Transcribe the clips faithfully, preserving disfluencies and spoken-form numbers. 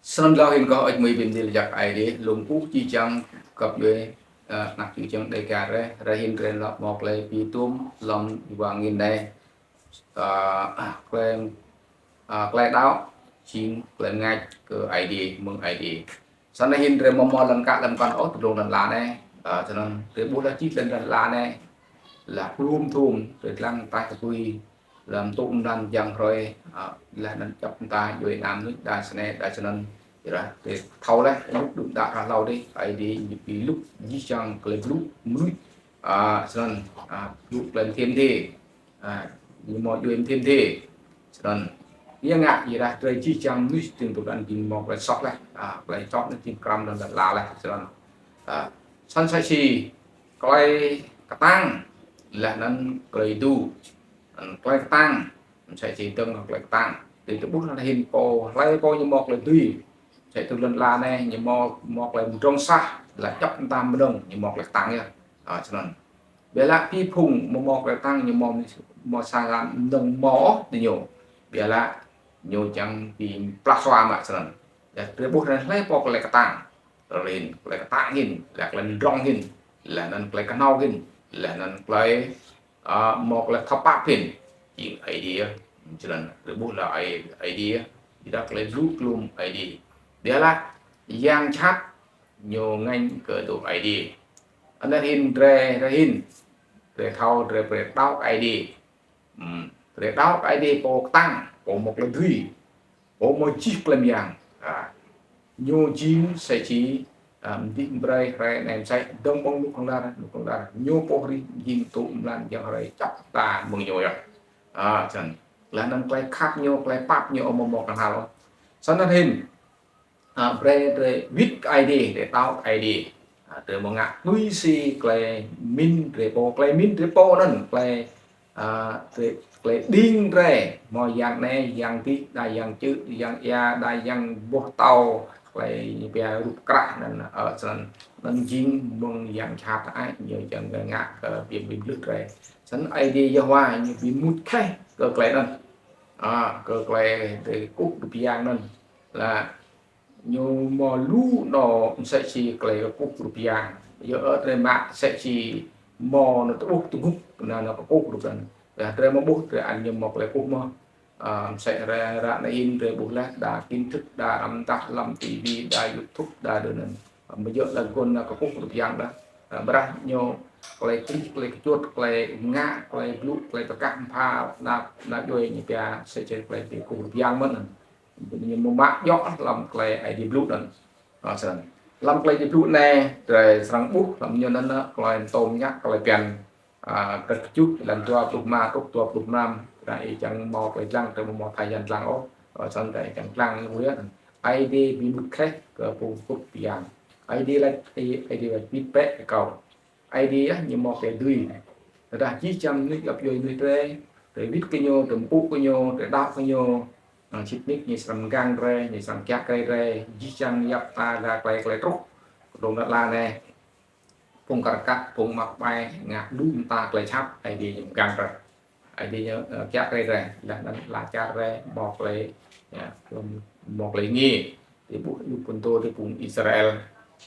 Snăn lŏ hĭn kâo ăt mui bi mdĭl jăk Aê Diê, lŏ kkuh jih jang găp djuê, ơ, anak čô čiăng Dega drei, drei hĭn drei lŏ mâo klei bi tuôm hlăm êwa angĭn anei. Ơ, klei, ơ, klei đăo, jing klei mngač kơ Aê Diê, mơ̆ng Aê Diê. Snăn hĭn drei amâo mâo lăn kă lăn kăn ôh ti dlông lăn ala anei. Ơ, snăn drei ƀuh leh jih lăn ala anei. Leh kluôm dhuôm, drei dlăng tač tui. Leh anăn tŭ mlan jang hruê, ơ, leh anăn djăp mta djuê ana mnuih đa snei, đa snăn. Ƀiădah drei thâo leh, lŭk đưm đă hlâo dih, Aê Diê ñu bi lŭk jih jang klei blŭ mnuih. Ơ, snăn, ơ, blŭ klei mdê mdê. Ơ, ñu mâo djuê mdê mdê. Snăn. Ƀiădah ngă, ƀiădah drei jih jang mnuih tĭng tŭ đăn jing mâo klei soh leh. Ơ, klei soh anăn jing kram lăn ala leh. Snăn. Ơ, snăn msĕ si klei ktang, leh anăn klei êdu. Anăn klei ktang, msĕ si dơ̆ng klei ktang. Drei ƀuh leh hĭn pô, hlei pô ñu mâo klei dưi. Msĕ ti lăn ala anei, ñu mâo, mâo klei mdrŏng sah, leh djăp mta mnơ̆ng, ñu mâo klei ktang yơh. Ơ, snăn. Ƀiădah bi phung mâo, mâo klei ktang, ñu mâo, mâo sa gam mnơ̆ng mâo ti ñu. Ƀiădah ñu čiăng bi plah sua mă snăn. Ƀiădah drei ƀuh leh hlei pô klei ktang. Leh hĭn, klei ktang hĭn, leh klei mdrŏng hĭn, leh anăn klei knhâo hĭn, leh anăn klei, ơ, mâo klei thâo pap hĭn. Jing Aê Diê, snăn, drei ƀuh leh Aê, Aê Diê, ƀiădah klei blŭ kluôm Aê Diê. Ƀiădah, yang jhat, ñu ngêñ kơ dôk Aê Diê. Anăn hĭn drei, drei hĭn, drei thâo, drei, drei đăo Aê Diê. Hmm, drei đăo Aê Diê pô ktang, pô mâo klei dưi, pô mâo jih klei myang. Ơ, ñu jing msĕ si, ơ, mdĭ mbrei hruê anei msĕ, dơ̆ng ƀơ̆ng nuk hăng lar, nuk hăng lar. Ñu pô hrih jing tŭ mlan jang hruê djăp mta mơ̆ng ñu yơh. Ơ, snăn. Leh anăn klei khăp ñu, klei pap ñu amâo mâo knhal ôh. Snăn hĭn, ơ, brei drei wĭt kơ Aê Diê, drei đăo Aê Diê. Ơ, drei amâo ngă tui si klei mĭn drei pô, klei mĭn drei pô anăn, klei, ơ, drei, klei đing drei, mâo yang anei, yang dih, đa yang čư̆, yang êa, đa yang boh tâo, klei ñu pia rup krah anăn, ơ, snăn, anăn jing mơ̆ng yang jhat ai, ñu čiăng ngă kơ bi, bi mlih drei. Snăn Aê Diê Yêhôwa ñu bi mŭt kheh kơ klei anăn. Ơ, kơ klei drei kkuh rup yang anăn. Leh ñu mâo lu nô msĕ si klei kkuh rup yang. Yơh, ơ, drei mă msĕ si mâo nô tơƀuh tơgŭk, nô, nô kkuh rup yang. Leh drei amâo ƀuh, drei ăn ñu mâo klei kkuh mơh. Ơ, msĕ ară, ară anei hĭn drei ƀuh leh, đa kiến thức, đa răm dah hlăm ti vi, đa YouTube, đa dơ̆ng anăn. Ơ, amâo djŏ leh guôn nô kkuh rup yang đa. Ơ, ƀiădah ñu klei krih, klei kčŭt, klei ngă, klei blŭ, klei bi kah mbha, nao, nao djuê ñu pia, msĕ si klei bi kkuh rup yang mơh anăn. Ñu amâo mă djŏ hlăm klei Aê Diê blŭ anăn. Ơ, snăn. Hlăm klei Aê Diê blŭ anei, drei srăng ƀuh hlăm ñu anăn, klei mtô mñă, klei bhiăn, ơ, kơ kčŭt, hlăm dua pluh êma truh dua pluh năm, drei čiăng mâo klei dlăng, drei amâo mâo thâo yan dlăng ôh. Ơ, snăn drei čiăng dlăng ñu yơh. Aê Diê bi mŭt kheh kơ phung kkuh rup yang. Aê Diê lač, Aê, Aê Diê lač wĭt bĕ kơ kâo. Aê Diê yơh ñu mâo klei dưi. Tơdah jih jang mnuih găp djuê mnuih drei, drei wĭt kơ ñu, drei mpŭ kơ ñu, drei đăo kơ ñu, ơ, sĭt nik ñu srăng mgang drei, ñu srăng kiă kriê drei, jih jang yap ta ga klei, klei truh. Dlông lăn ala anei. Phung kar kač, phung măk ƀai, ngă lu mta klei jhat, Aê Diê ñu mgang drei. Aê Diê ñu, ơ, kiă kriê drei, leh anăn ala čar drei, mâo klei, ya, mâo klei êngiê. Ti ƀuh ñu phŭn dô ti phung Israel,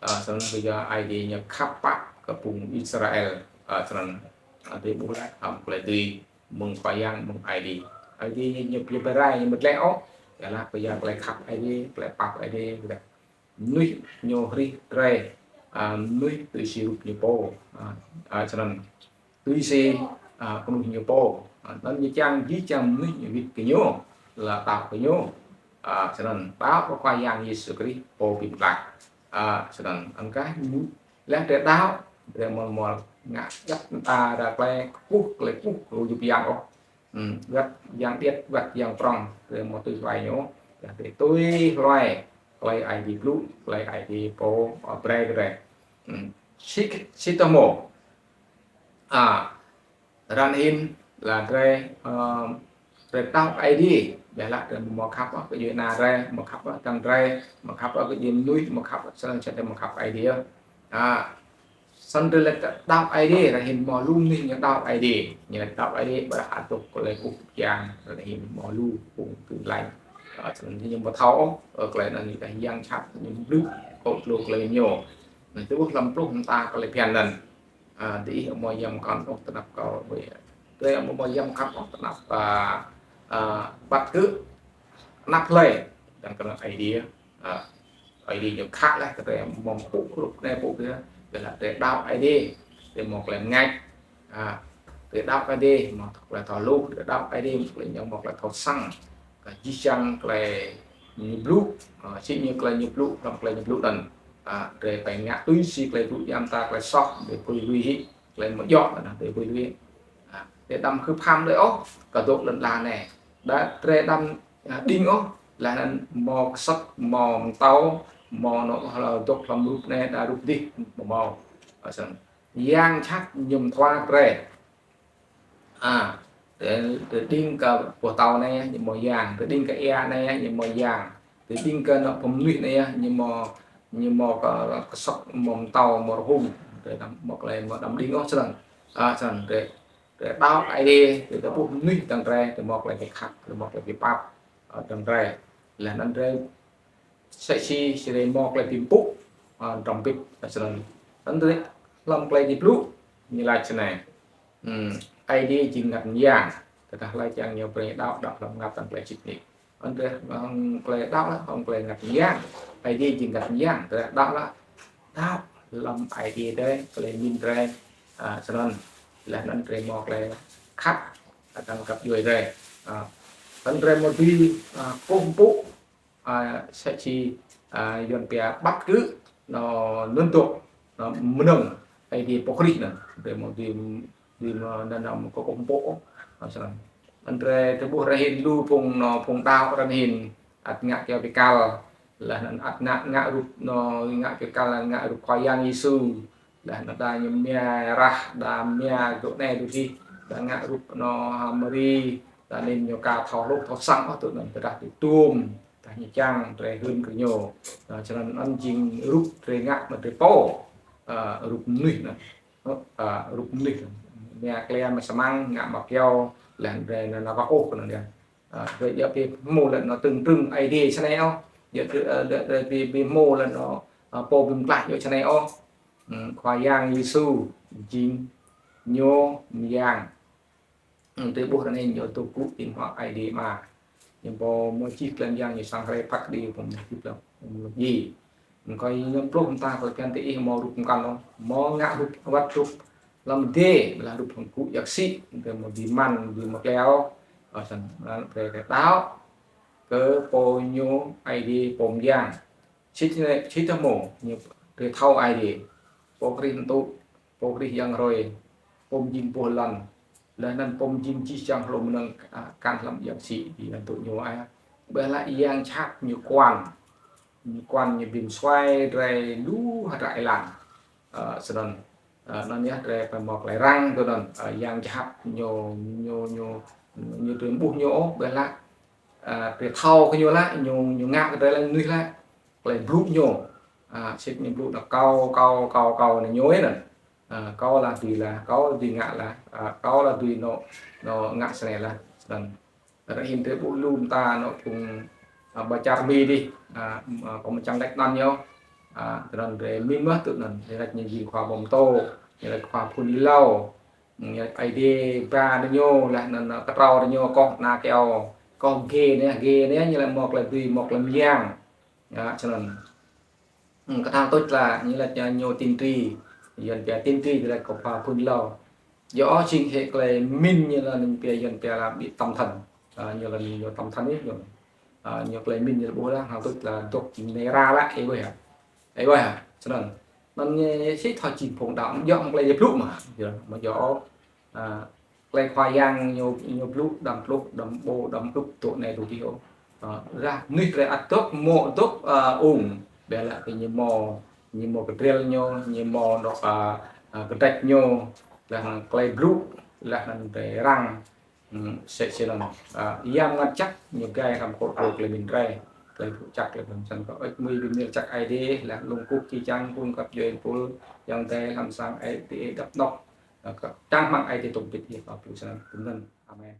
ơ, snăn kyua Aê Diê ñu khăp pap kơ phung Israel, ơ, snăn, ơ, ti ƀuh leh, hlăm klei dưi, mơ̆ng Khua Yang, mơ̆ng Aê Diê. Aê Diê ñu, ñu bi bi rai, ñu amâo dleh ôh. Kyuadah kyua klei khăp Aê Diê, klei pap Aê Diê, leh mnuih ñu hrih drei, ơ, mnuih tui si rup ñu pô, ơ, ơ, snăn. Tui si, ơ, knuih ñu pô. Ơ, anăn ñu čiăng, jih jang mnuih ñu wĭt kơ ñu, leh đăo kơ ñu. Ơ, snăn, đăo kơ Khua Yang Yêsu Krist pô bi mtlaih. Ơ, snăn, anăn kah ñu, leh drei đăo, drei amâo mâo ngă djăp mta ară klei kkuh, klei kkuh, klei rup yang ôh. Hmm, wăt yang điêt, wăt yang prŏng, drei amâo tui hluê ñu, leh drei tui hluê klei Aê Diê blŭ, klei Aê Diê pô, ơ, brei kơ drei. Hmm, si, si tơ mâo. Ơ, ară anei hĭn leh drei, ơ, drei đăo Aê Diê, ƀiădah drei amâo khăp ôh kơ djuê ana drei, amâo khăp ôh hdơ̆ng drei, amâo khăp ôh kơ djuê mnuih, amâo khăp ôh, snăn snăn drei amâo khăp Aê Diê. Ơ, snăn drei lač đăo Aê Diê, ară anei hĭn mâo lu mnuih ñu đăo Aê Diê, ñu lač đăo Aê Diê, ƀiădah ăt dôk klei kkuh yang, ară anei hĭn mâo lu phung Tin Lành. Ơ, snăn ñu amâo thâo ôh, ơ, klei anăn ñu kah yang jhat ñu blŭ, kơ dlô klei ñu. Anăn tui ƀuh hlăm pluh mta klei bhiăn anăn. Ơ, diih amâo yăm mkăn ôh tơ anăp kâo ƀuh. Drei amâo yăm mkăn ôh tơ anăp, ơ, ơ, ƀăt kơ anăp hlei, dăng kơ Aê Diê. Ơ, Aê Diê ñu khă leh, drei amâo mpŭ rup anei mpŭ kia, drei lač drei đăo Aê Diê, drei mâo klei mngač. Ơ, drei đăo Aê Diê, mâo klei thâo luh, drei đăo Aê Diê, mâo klei ñu mâo klei thâo săng. Kơ jih jang klei ñu blŭ, ơ, si ñu klei ñu blŭ, hlăm klei ñu blŭ anăn. Ơ, drei pia ngă tui si klei blŭ ya mta klei soh, drei pui lui hĕ, klei amâo djŏ anăn, drei pui lui hĕ. Ơ, drei đăm khư pham drei ôh, kơ dôk lăn ala anei. Đa drei đăm, ơ, đing ôh, leh anăn mâo ksăk, mâo mtâo, mâo anôk hlăm dôk hlăm rup anei, đa rup dih, mâo mâo. Ơ, snăn. Yang jhat ñu mthua drei. Ơ, drei, drei đing kơ boh tâo anei, ñu mâo yang, drei đing kơ êa anei, ñu mâo yang, drei đing kơ anôk phung mnuih anei, ñu mâo, ñu mâo kơ, ksăk, mâo mtâo, mâo rhŭng, drei đăm, mâo klei, mâo đăm đing ôh snăn. Ơ, snăn, drei, drei đăo Aê Diê, drei, drei ƀuh mnuih dơ̆ng drei, drei mâo klei bi khăp, drei mâo klei bi pap, ơ, dơ̆ng drei. Leh anăn drei msĕ si, si drei mâo klei bi mpŭ, ơ, drăm bĭt, ơ, snăn. Anăn drei hlăm klei ñu blŭ, ñu lač snei. Hmm, Aê Diê jing mngăt myang. Tơdah lač čiăng ñu brei đăo, đăo hlăm mngăt anăn klei sĭt nik. Anăn drei hŏng klei đăo lah, hŏng klei mngăt myang. Aê Diê jing mngăt myang, drei đăo lah. Đăo hlăm Aê Diê drei, klei mĭn drei, ơ, snăn. Leh anăn drei mâo klei khăp, ơ, dơ̆ng găp djuê drei. Ơ, anăn drei mâo dưi, ơ, kkuh mpŭ, ơ, msĕ si, ơ, Yuăn pia ƀăt kơ anôk anăn dôk, anôk mnơ̆ng Aê Diê pô hrih anăn. Drei mâo dưi, dưi mâo anăn, anăn kkuh mpŭ, ơ, snăn. Anăn drei, drei ƀuh arăng hĭn lu phung, anôk phung đăo arăng hĭn, ăt ngă kyâo bi kal. Leh anăn ăt ngă, ngă rup, anôk ngă bi kal, ngă rup Khua Yang Yêsu. Leh anăn đa ñu mia rah, đa mia dôk anei dôk dih, đa ngă rup anôk H'Mari, đa anăn ñu ka thâo hluh thâo săng ôh tui anăn, tơdah ti tuôm, tơdah ñu čiăng, drei hưn kơ ñu. Ơ, snăn anăn jing rup drei ngă mă drei pô, ơ, rup mnuih anăn. Ơ, rup mnuih. Mia klei mă samăng, ngă mă kyâo, leh drei anăn, anăn kkuh kơ anăn yơh. Ơ, drei djŏ bi hmô leh anăn trưng trưng Aê Diê snei ôh. Djŏ drei, ơ, drei, drei bi, bi hmô leh anăn, ơ, pô bi mtlaih djŏ snei ôh. Hmm, Khua Yang Yêsu jing ñu myang. Hmm, drei ƀuh arăng hĭn ñu dôk gŭ ti anăp Aê Diê Ama. Ñu pô mâo jih klei myang ñu săng hriê phat kđi pô mâo jih klei myang. Kơ ñu pluh mta klei bhiăn diih amâo rup mkăn ôh. Amâo ngă rup, wăt rup hlăm dê, ƀiădah rup hŏng gŭ yak sĭ, drei amâo dưi măn, dưi mâo klei ôh. Ơ, snăn, drei, drei đăo kơ pô ñu Aê Diê pô myang. Sĭt, sĭt dah mâo, ñu drei thâo Aê Diê. Pô hrih mtŭ, pô hrih yang hruê, pô mjing boh lăn, leh anăn pô mjing jih jang hlô mnơ̆ng, ơ, kăn hlăm yak sĭ, diñu tŭ ñu ai. Ƀiădah yang jhat ñu kuan. Ñu kuan ñu bi msuai drei lu hdră êlan. Ơ, snăn. Ơ, anăn yơh drei pia mâo klei răng tui anăn. Ơ, yang jhat ñu, ñu, ñu, ñu drei ƀuh ñu ôh, ƀiădah, ơ, drei thâo kơ ñu lah, ñu, ñu ngă kơ drei leh mnuih lah. Klei blŭ ñu. Ơ, sĭt ñu blŭ anăn kâo, kâo, kâo, kâo anăn ñu anăn. Ơ, kâo lah dưi lah, kâo dưi ngă lah, ơ, kâo lah dưi anôk, anôk ngă snei lah, snăn. Arăng hĭn drei ƀuh lu mta anôk phung, ơ, ba čar Mi dih, ơ, m-, ơ, kâo amâo čiăng lač anăn ñu, ơ, tơdah drei mĭn mơh tui anăn, drei lač ñu jing khua bom tô, ñu lač khua phŭn êlâo, ñu lač Aê Diê ba ñu, leh anăn, ơ, ktrâo ñu koh ana kyâo, koh gê anei, gê anei, ñu lač mâo klei dưi, mâo klei myang. Ơ, snăn. Hmm, kơ thang tuč lah, ñu lač ñu, ñu tiên tri, Yuăn pia tiên tri, ñu lač kơ khua phŭn êlâo. Djŏ jing hĕ klei mĭn ñu lah ñu pia Yuăn pia lah bị tâm thần. Ơ, ñu lah ñu tâm thần ih, ñu. Ơ, ñu klei mĭn ñu lah ƀuh lah, thang tuč lah dôk nê ra lah, ih ƀuh hă. Ih ƀuh hă, snăn. Anăn ñu sĭt thâo jing phung đăo, djŏ mơ̆ng klei ñu blŭ mơh, ñu, mơ̆ng djŏ ôh. Ơ, klei Khua Yang ñu, ñu blŭ đăm tluh, đăm ƀô̆, đăm đŭp dôk anei dôk dih ôh. Ơ, dah mnuih drei ăt dôk, mâo dôk, ơ, ung. Ƀiădah kơ ñu mâo, ñu mâo kdriêl ñu, ñu mâo dôk, ơ, ơ, kdrêč ñu, leh anăn klei blŭ, leh anăn drei răng. Hmm, msĕ snăn. Ơ, Yang Mngăt Jăk ñu gai hlăm kơ klei mĭn drei. Klei blŭ jăk, klei blŭ msĕ snăn kơ ôč mui bi mni lač jăk Aê Diê, leh lŏ kkuh čiăng phung găp djuê pul, yang drei hlăm sang Aê Diê dăp anôk. Ơ, kơ čang hmăng Aê Diê tŭk bĭt ih, kâo blŭ snăn. Amen.